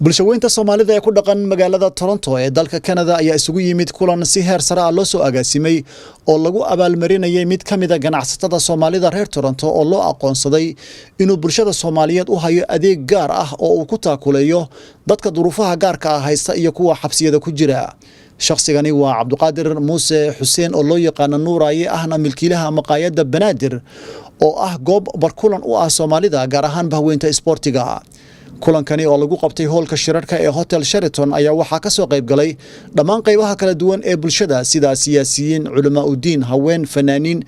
Bulshaweynta Soomaalida ee ku dhaqan magaalada Toronto ee dalka Canada ayaa isugu yimid kulan si heer sare ah loo soo agaasimay oo lagu abaalmarinayay mid ka mid ah ganacsatada Soomaalida reer Toronto oo loo aqoonsaday inuu bulshada Soomaaliyeed u hayo adeeg gaar ah oo uu ku taakuleeyo dadka duruufaha gaarka ah haysta iyo kuwa xabsiyada ku jira. Shakhsigani waa Cabduqaadir Muuse Xuseen oo loo yaqaano Nuuraaye, ahna milkiilaha maqaayadda Banaadir oo ah goob barkulan u ah Soomaalida, gaar ahaan bahweynta isboortiga. Kulankani oo lagu qabtay hoolka shirarka ee Hotel Sheraton ayaa waxaa ka soo qayb galay dhammaan qaybaha kala duwan ee bulshada, sida siyaasiyiin, culamaa udiin, haween, fanaaniin,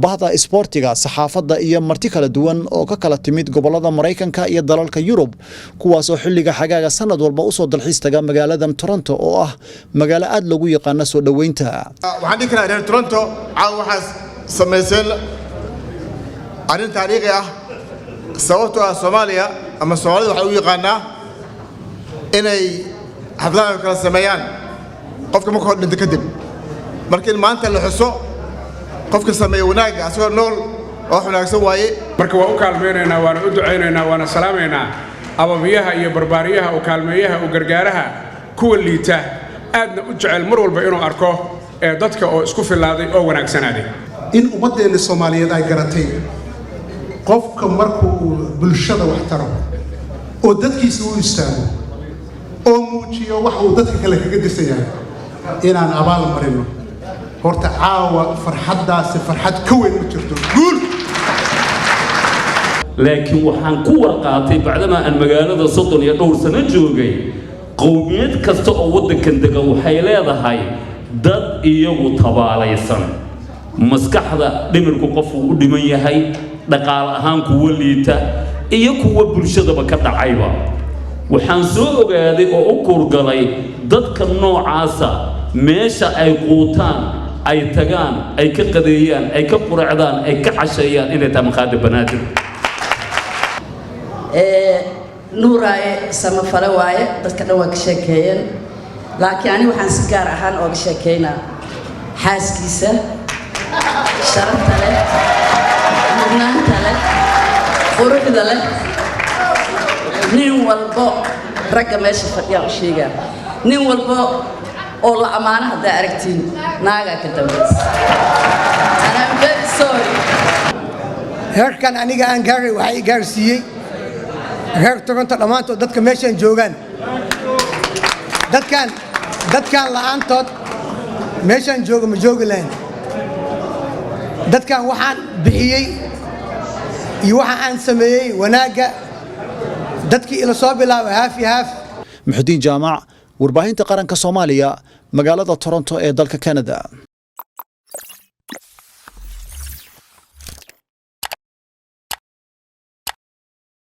bahda isboortiga, saxaafadda iyo marti kala duwan oo ka kala timid gobolada Maraykanka iyo dalalka Yurub, kuwaasoo xilliga xagaaga sanad walba usoo dalxiis taga magaaladan Toronto oo ah magaalo aad loogu yaqaano soo dhoweynta. Waxaan dhihi karaa, reer Toronto, caawa waxaad samayseen arrin taariikhi ah, sababtoo ah Soomaaliya ama Soomaalida waxay u yaqaanaa inay xafladaha kala sameeyaan qofka marka hor dhinto kadib. Marka in maanta la xuso qofka sameeya wanaagga asagoo nool oo wax wanaagsan waaye. Marka waa u kaalmaynaynaa, waana u ducaynaynaa, waana salaamaynaa ababiyaha iyo barbaariyaha, u kaalmeeyaha, u gargaaraha kuwa liita, aadna u jecel mar walba inuu arko ee dadka oo isku filaaday oo wanaagsanaaday. In ummaddeenna Soomaaliyeed ay garatay qofka markuu uu bulshada wax taro oo dadkiisa u istaago oo muujiyo wax uu dadka kale kaga disan yahay inaan abaal marino. Horta caawa farxaddaasi farxad ka weyn ma jirto. Guul! Laakiin waxaan ku warqaatay, bacdamaa aan magaalada 30 iyo dhowr sano joogay, qowmiyad kasta oo waddankan degan waxay leedahay dad iyagu tabaalaysan, maskaxda dhimirku qofku u dhiman yahay, dhaqaale ahaan kuwa liita iyo kuwa bulshadaba ka dhacayba. Waxaan soo ogaaday oo u kuurgalay dadka noocaasa meesha ay quutaan, ay tagaan, ay ka qadeeyaan, ay ka quracdaan, ay ka casheeyaan inay tahay maqaayadda Banaadir. Nuuraaye samafale waaye, dadka dhan waa ka sheekeeyeen, laakiin aniga waxaan si gaar ahaan ooga sheekeynaa xaaskiisa sharafta leh, mudnaanta leh, quruxda leh. Nin walbo ragga meesha fadhiyaan u sheegaa, nin walbo oo la ammaano haddaa aragtiin, naagaa ka dambaysa, and I'm very sorry. Heerkan aniga aan gaaray waxaa i gaarsiiyey reer Toronto dhammaantood, dadka meeshaan joogaan. Dadkaan la'aantood meeshaan jooga ma joogi lahayn. Dadkan waxaan bixiyey iyo waxa aan sameeyey wanaagga dadkii ila soo bilaabay, haaf iyo haaf. Muxudiin Jaamac, Warbaahinta Qaranka Soomaaliya, magaalada Toronto ee dalka Canada.